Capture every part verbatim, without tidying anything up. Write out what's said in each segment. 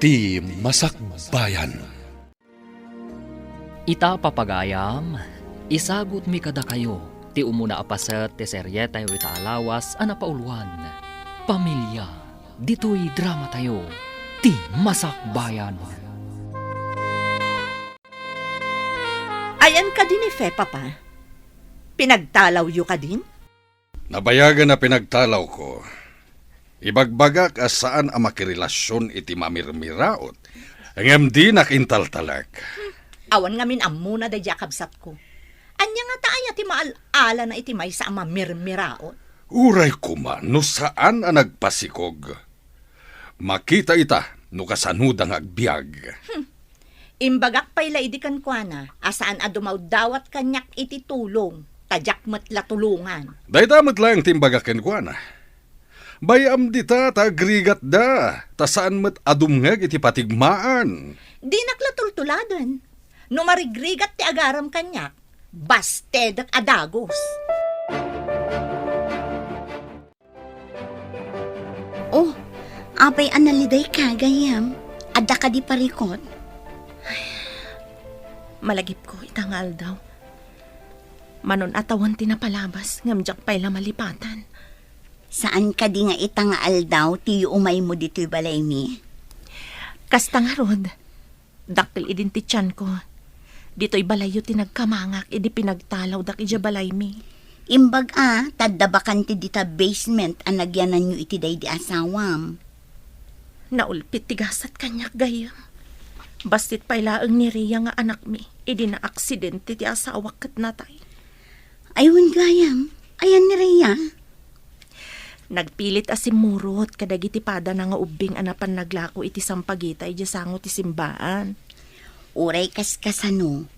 Ti Masakbayan. Ita, papagayam, isagutmi kadakayo ti umuna a paset ti serie tayo ita a lawas a napauluan, Pamilya, ditoy drama tayo, Ti Masakbayan. Ayan kadi ni Fe, Papa? Pinagtalawyo kadin? Nabayagen a pinagtalawko. Ibagbagak a saan a makirelasion iti mamirmiraot, ngem dinak intaltalek. Awan ngamin ammona daydi a kabsatko. Ania ngata aya ti maal-alana iti maysa a mamirmiraot? Uray koma no saan a nagpasikog. Makita ita no kasanoda nga agbiag. Hmm. Imbagak pay la idi kenkuana a saan a dumawdawat kaniak iti tulong, ta diak met la tulongan. Dayta met laeng ti imbagak kenkuana. Bay-am dita ta agrigatda, ta saan met a dumngeg iti patigmaan. Dinak la tultuladen. No marigrigat ti agaram kaniak, bastedek a dagus. Oh, apay a nalidayka, gayyem? Adda kadi parikut? Ay, malagipko ita nga aldaw. Manon a tawen ti napalabas, ngem diak pay la malipatan. Saan kadi nga ita nga aldaw ti umaymo ditoy balaymi? Kasta ngarud. Dakkel idin ti tianko. Ditoy balayyo ti nagkamangak idi pinagtalawdak idiay balaymi. Imbag a, ta adda bakante dita basement a nagyananyo iti daydi asawam. Naulpit ti gasat kaniak, gayyem. Bassit pay laeng ni Rhea nga anakmi idi naaksidente ti asawak ket natay. Ay, wen, gayyem. Ayan ni Rhea? Nagpilit a simmurot kadagiti padana nga ubbing a napan naglako iti sampagita idiay sango ti simbaan. Uray kaskasano,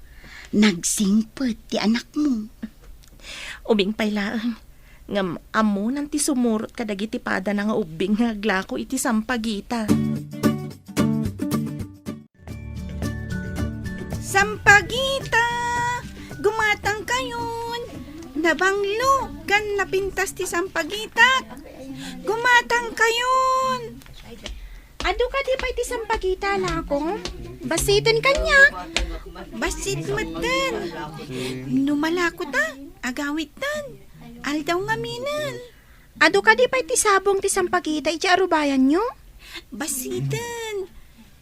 nagsingpet ti anakmo. Ubing pay laeng, ngem ammonan ti sumurot kadagiti padana nga ubbing nga aglako iti sampagita. Sampagita! Gumatangkayon! Nabanglo ken napintas ti sampagitak! Gumatangkayon! Adu kadi pay ti sampagita, lako? Bassiten kaniak. Bassit metten. No malako ta, agawidtan. Aldaw ngaminen. Adu kadi pay ti sabong ti sampagita iti arubayanyo? Bassiten.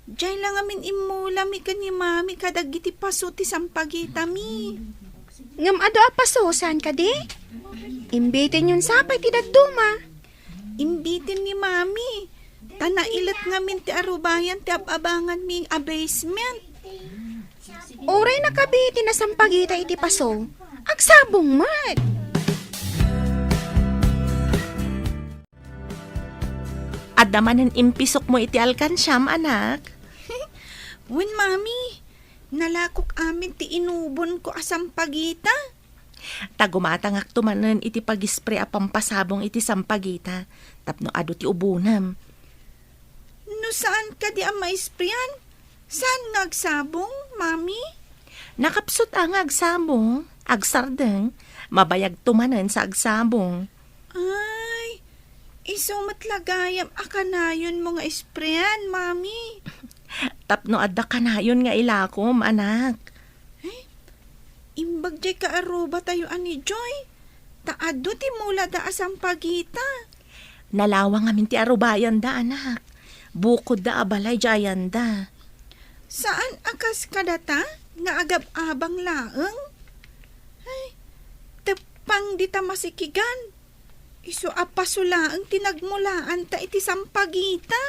Diay la ngamin immulami ken ni Mami kadagiti paso ti sampagitami. Ngem adu a paso, saan kadi? Imbitenyon sa pay ti dadduma. Imbiten ni Mami. Ta nailet ngamin ti arubayan ti ab-abanganmi a basement. Uray nakabi ti nasampagita iti paso, agsabong met. Adda manen impisokmo iti alkansiam, anak? Wen, Mami. Nalakok amin ti inubonko a sampagita. Ta gumatangakto manen iti pag-spray a pampasabong iti sampagita tapno adu ti ubonem. No saan kadi a maisprayan, saan nga agsabong, Mami? Nakapsut a nga agsabong, agsardeng, mabayagto manen sa agsabong. Ay, isu met la gayam a kanayonmo nga isprayan, Mami. Tapno adda kanayon nga ilakom, anak. Ay, imbag diay kaarubatayo a ni Joy, ta adu ti mulada a sampagita. Nalawang ngamin ti arubayanda, anak. Bukodda a balay diay ayanda. Saan a kas kadata nga agab-abang laeng? Ay, teppang dita masikigan. Isu a paso laeng ti nagmulaanta iti sampagita.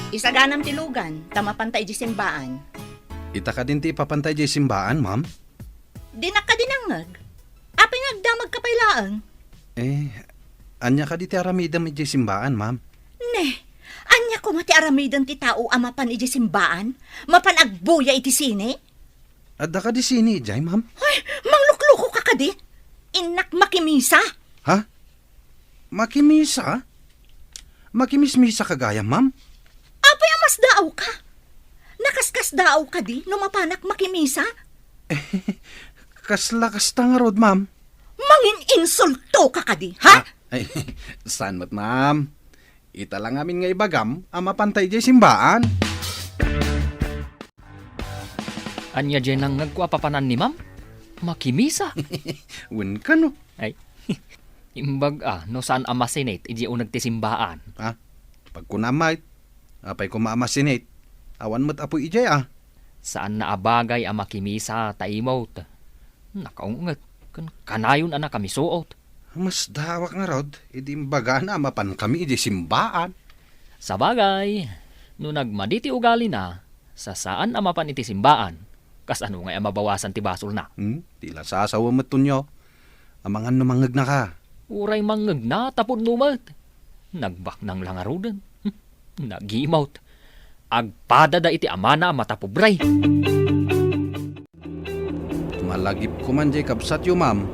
Isaganam ti lugan, ta mapanta idiay simbaan. Ita kadin ti ipapanta idiay simbaan, ma'am? Dinak kadi nangngeg. Apay nga agdamagka pay laeng? Eh, ania kadi ti aramidem idiay simbaan, ma'am? Ne, ania koma ti aramiden ti tao a mapan idiay simbaan? Mapan agbuya iti sine? Adda kadi sine idiay, ma'am? Ay, mangluklukoka kadi? Innak makimisa. Ha? Makimisa? Makimismisa ka gayam, ma'am? Apay a masdaawka? Nakaskasdaaw kadi no mapanak makimisa? Kasla kasta ngarud, ma'am. Mangin-insultoka kadi, ha? Ah, ay, saan met, ma'am? Ita la ngamin nga ibagam a mapanta idiay simbaan. Ania diay nangngegko a papanan ni Ma'am? Makimisa. Wen kano? Ay, imbag a, no saan a masinit idiay uneg ti simbaan. Ha? Pagkunam met, apay koma a masinit? Awan met apoy idiay a. Saanna a bagay a makimisa ta imot. Nakaung-et, ken kanayon a nakamisuot. Masdaawak ngarud, idi imbagana a mapankami idiay simbaan. Sabagay, no nagmadi ti ugalina, sa saan a mapan iti simbaan, kasano ngay a mabawasan ti basolna? Hmm? Ti la sasawa met tunyo. Amangan no mangngegnaka. Uray mangnegna ta pudno met. Nagbaknang la ngaruden. Hmm, nagimot. Agpadada iti amana a matapobre. Malagipko man diay kabsatyo, ma'am.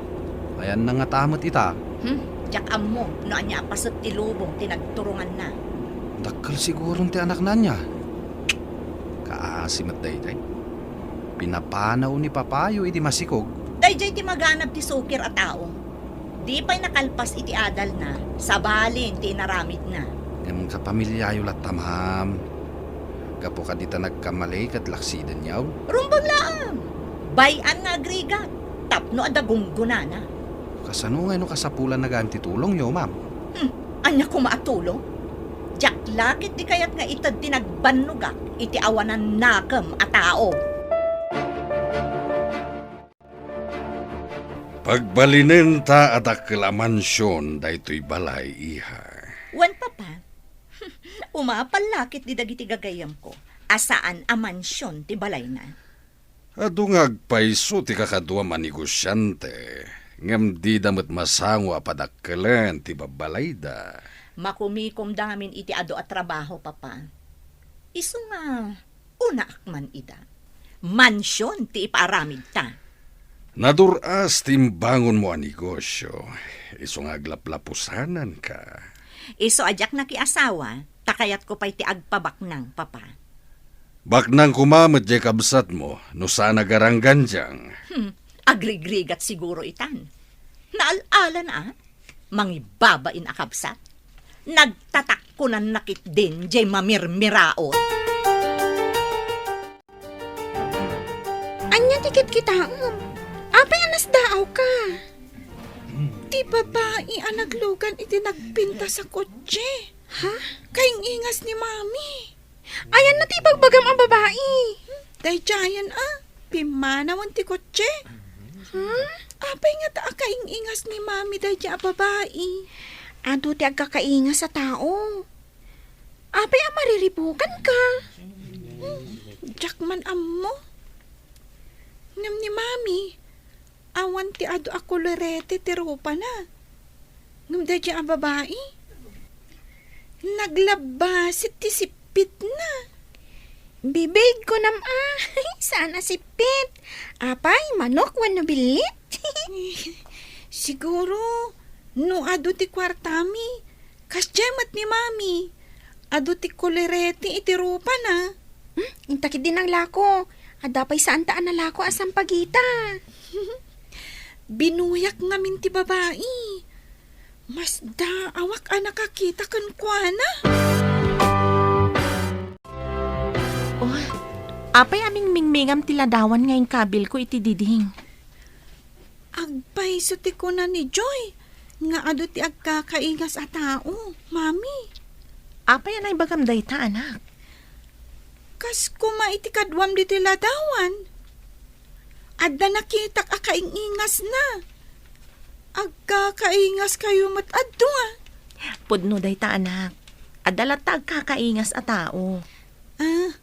Ayanna ngata met ita. Hmm, diak ammo no ania a paset ti lubong ti nagturonganna. Dakkel siguron ti anakna ania. Kaasi met daydiay. Pinapanaw ni papayo idi masikog. Daydiay ti maganab ti sukir a tao. Di pay nakalpas iti adalna, sabali ti inaramidna. Ngem kapamilyayo latta, ma'am. Gapu kadi ta nagkamali ket laksidenyo. Rumbeng laeng! Bay-an nga agrigat, tapno adda gunggonana. Kasano ngay no kasapulanna gayam ti tulongyo, ma'am? Hmm, ania koma a tulong? Diak la ketdi kayat nga ited ti nagbannogak iti awanan nakem a tao. Pagbalinenta a dakkel a mansion daytoy balay, iha. Wen, Papa. Umapal la ketdi dagiti gagayyemko a saan a mansion ti balayna. Adu nga agpayso ti kakaduam a negosiante, ngem dida met masango a padakkelen ti babbalayda. Makumikomda ngamin iti adu a trabaho, Papa. Isu nga, unaak man ida. Mansion ti ipaaramidta. Nadur-as ti imbangonmo a negosio, isu nga aglaplapusananka. Isu a diak nakiasawa, ta kayatko pay ti agpabaknang, Papa. Baknang koma met diay kabsatmo, no saan a garanggandiang. Hmm, agrigrigat siguro itan. Naal-ala na, a? Mangibabain a kabsat. Nagtatakkonanna ketdin diay mamirmiraot. Ania ti kitkitaem? Apay a nasdaawka? Ti babai a naglugan iti nagpintas a kotse. Ha? Kaing-ingas ni Mami. Ayanna ti ibagbagam a babai. Daydiayen a, pimmanawen ti kotse. Hmm? Apay ngata a kaing-ingas ni Mami daydiay a babai? Adu ti agkakaingas a tao. Apay a mariribukanka? Hmm, diak man ammo. Ngem ni Mami, awan ti adu a kolorete ti rupana. Ngem daydiay a babai, naglabbasit ti sippitna. Bibig, kunam a, saan a sippit. Apay, manok wenno billit? Siguro, no adu ti kuartami, kasdiay met ni Mami. Adu ti kolorete iti rupana. Hmm, inta ketdi nanglako. Adda pay saanta a nalako a sampagita. Binuyak ngamin ti babai. Masdaawak a nakakita kenkuana. Oh, apay a mingmingmingam ti ladawan nga inkabilko iti diding? Agpayso ti kuna ni Joy nga adu ti agkakaingas a tao, Mami. Apay a naibagam dayta, anak? Kas koma iti kaduam ditoy ladawan. Adda nakitak a kaing-ingasna. Agkakaingaskayo met a dua. Pudno dayta, anak. Adda latta agkakaingas a tao. Ah,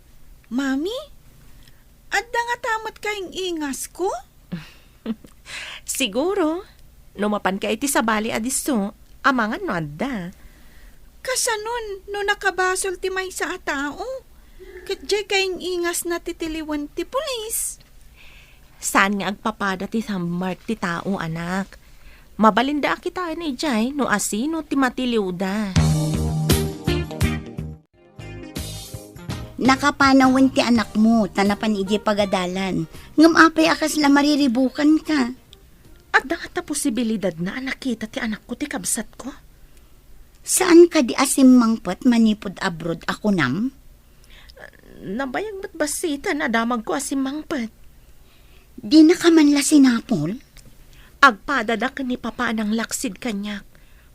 Mami? Adda ngata met kaing-ingasko? Siguro, no mapanka iti sabali a disso, amangan no adda. Kasanon no nakabasol ti maysa a tao? Ket diay kaing-ingasna ti tiliwen ti pulis. Saan nga agpapada ti sammark ti tao, anak. Mabalinda a kitaen idiay no asino ti matiliwda. Nakapanawen ti anakmo ta napan idiay pagadalan. Ngem apay a kasla mariribukanka? Adda ngata posibilidadna a nakita ti anakko ti kabsatko? Saan kadi a simmangpet manipud abroad a kunam? Nabayag met bassiten a damagko a simmangpet. Dinaka man la sinapol? Agpadadak ken ni Papa a nanglaksid kaniak.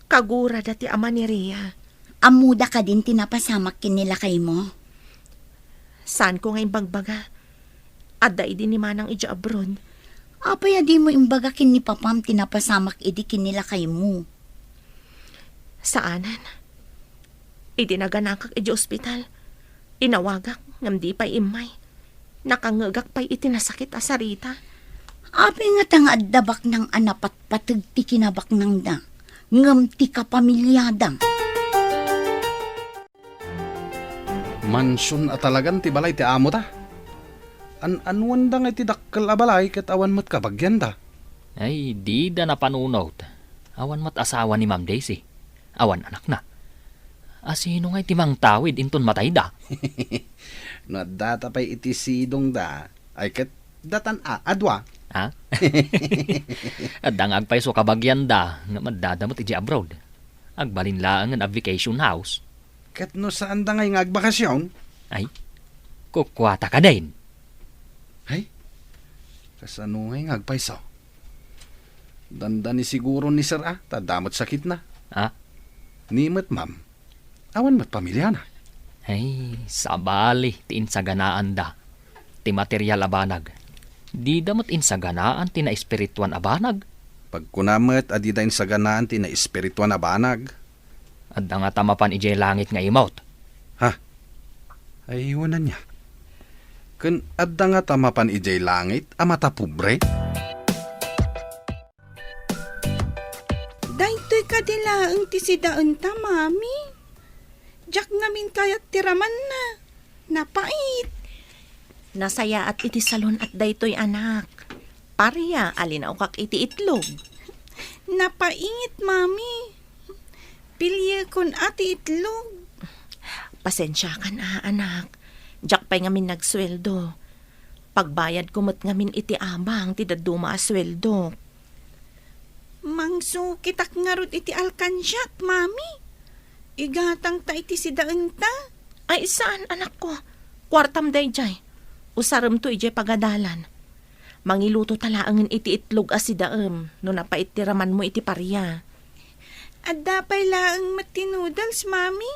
Kagurada ti ama ni Ria. Ammoda kadin ti napasamak ken ni lakaymo? Saanko nga imbagbaga. Adda idi ni Manang idiay abroad. Apay a dimo imbaga ken ni Papam ti napasamak idi ken ni lakaymo? Saanen. Idi naganakak idiay ospital, inawagak ngem di pay immay. Nakangngegak pay iti nasakit a sarita. Apay ngata nga adda baknang a napatpateg ti kinabaknangda, ngem ti kapamiliada? Mansion a talagan ti balay ti amota. An-anuanda nga iti dakkel a balay ket awan met kabagianda. Ay, dida napanunot. Awan met asawa ni Ma'am Daisy. Awan anakna. Asino ngay ti mangtawid inton matayda? No addata pay iti sidongda, ay ket datan a, a dua. Ha? Adda nga agpayso kabagianda, ngem addada met idiay abroad. Agbalin laengen a vacation house. Ket no saanda ngay nga agbakasyon? Ay, kukuata kadin. Ay, kasano ngay nga agpayso? Dandani siguro ni Sir A, ta adda met sakitna. Ha? Ni met, ma'am. Awan met pamiliana. Ay, sabali ti insaganaanda. Ti material a banag. Dida met insaganaan ti naespirituan a banag. Pagkuna met a dida insaganaan ti naespirituan a banag. Adda ngata mapan idiay langit nga imot? Ha? Ay, wen ania. Ken adda ngata mapan idiay langit a matapobre? Daytoy kadi laeng ti sidaenta, Mami. Diak ngamin kayat ti ramanna. Napait. Nasayaat iti salon-at daytoy, anak. Paria a linaokak iti itlog. Napait, Mami. Piliekon a ti itlog. Pasensiakan a, anak. Diak pay ngamin nagsueldo. Pagbayadko met ngamin iti abang ti dadduma a sueldok. Mangsukitak ngarud iti alkansiak, Mami. Igatangta iti sidaenta. Ay, saan, anakko. Kuartam daydiay. Usaremto idiay pagadalan. Mangiluto ta laengen iti itlog a sidaem no napait ti ramanmo iti paria. Adda pay laeng met ti noodles, Mami.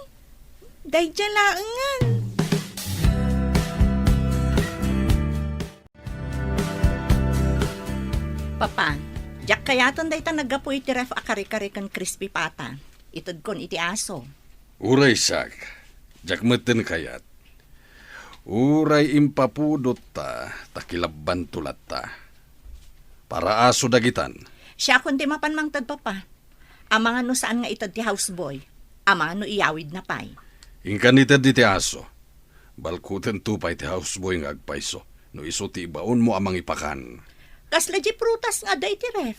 Daydiay laengen. Papa, diak kayaten dayta naggapu iti ref a kare-kare ken crispy pata. Itedkon iti aso. Uray siak, diak metten kayat. Uray impapudotta, ta kilabbanto latta. Para aso dagitan. Siakon ti mapan mangted, Papa. Amangan no saan nga ited ti houseboy. Amangan no iyawidna pay. Inkan ited iti aso. Balkutento pay ti houseboy nga agpayso no isu ti ibaonmo a mangipakan. Kasla di prutas nga adda iti ref?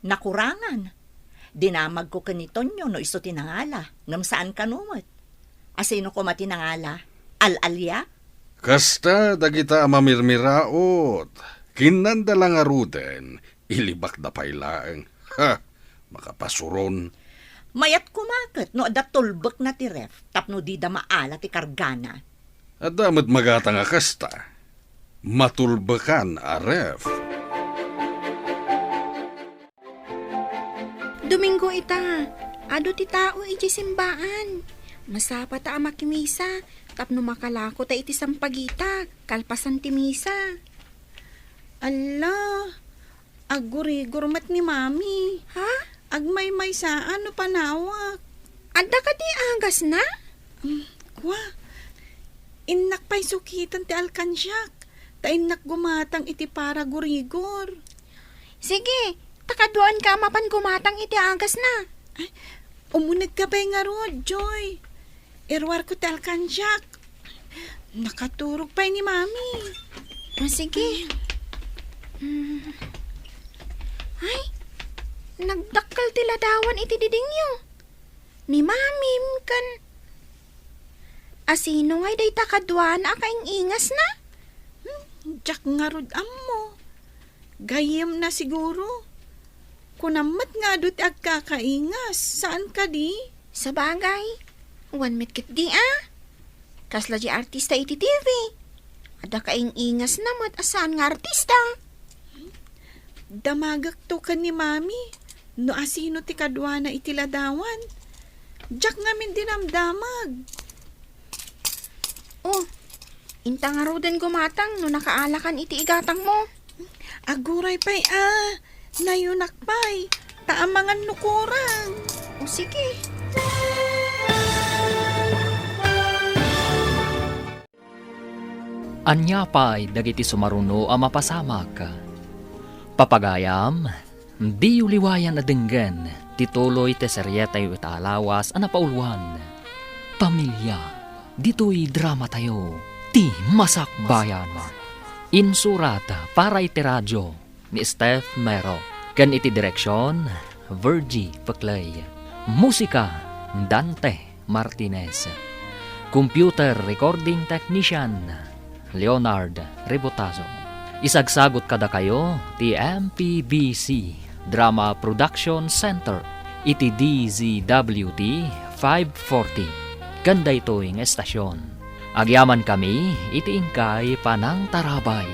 Nakurangan. Dinamagko ken ni Tonyo no isu ti nangala, ngem saan kano met. Asino koma ti nangala? Al-alia? Kasta dagita a mamirmiraot, kinnanda la ngaruden, ilibakda pay laeng. Ha! Makapasuron. Mayat koma ket no adda tulbekna ti ref tapno dida maala ti kargana. Adda met magatang a kasta. Matulbekan a ref. Domingo ita, adu ti tao idiay simbaan. Masapata a makimisa tapno makalako ta iti sampagita kalpasan ti misa. Alla, aggurigor met ni Mami. Ha? Agmaymaysa no panawak. Adda kadi agasna? Hmm, kua. Innak pay sukiten ti alkansiak, ta innak gumatang iti para gurigor. Sige, ta kaduaenka a mapan gumatang iti agasna. Ay, umunegka pay ngarud, Joy. Iruarko ti alkansiak. Nakaturog pay ni Mami. Ah, sige. Mm. Ay, nagdakkel ti ladawan iti didingyo. Ni Mamim ken, asino ngay dayta kaduana a kaing-ingasna? Hmm, diak ngarud ammo. Gayyemna siguro. Kunam met nga adu ti agkakaingas, saan kadi? Sabagay, wen met ketdi a. Kasla di artista iti T V. Adda kaing-ingasna met a saan nga artista. Damagekto ken ni Mami no asino ti kaduana iti ladawan. Diak ngamin dinamdamag. Oh, inta ngaruden gumatang no nakaalakan iti igatangmo. Aguray pay a, nayunak pay, ta amangan no kurang. O sige. Ania pay dagiti sumaruno a mapasamak? Papagayam, diyo liwayan a denggen ti tuloy ti serietayo ita a lawas a napauluan, Pamilia. Ditoy dramatayo, Ti Masakbayan. Insurat para iti radio ni Steph Mero, ken iti direksion, Virgie Peclay. Musika, Dante Martinez. Computer recording technician, Leonard Rebotazo. Isagsagut kadakayo ti M P B C Drama Production Center iti D Z W T five forty. Ken daytoy nga estasion, agyamankami iti inkay panangtarabay.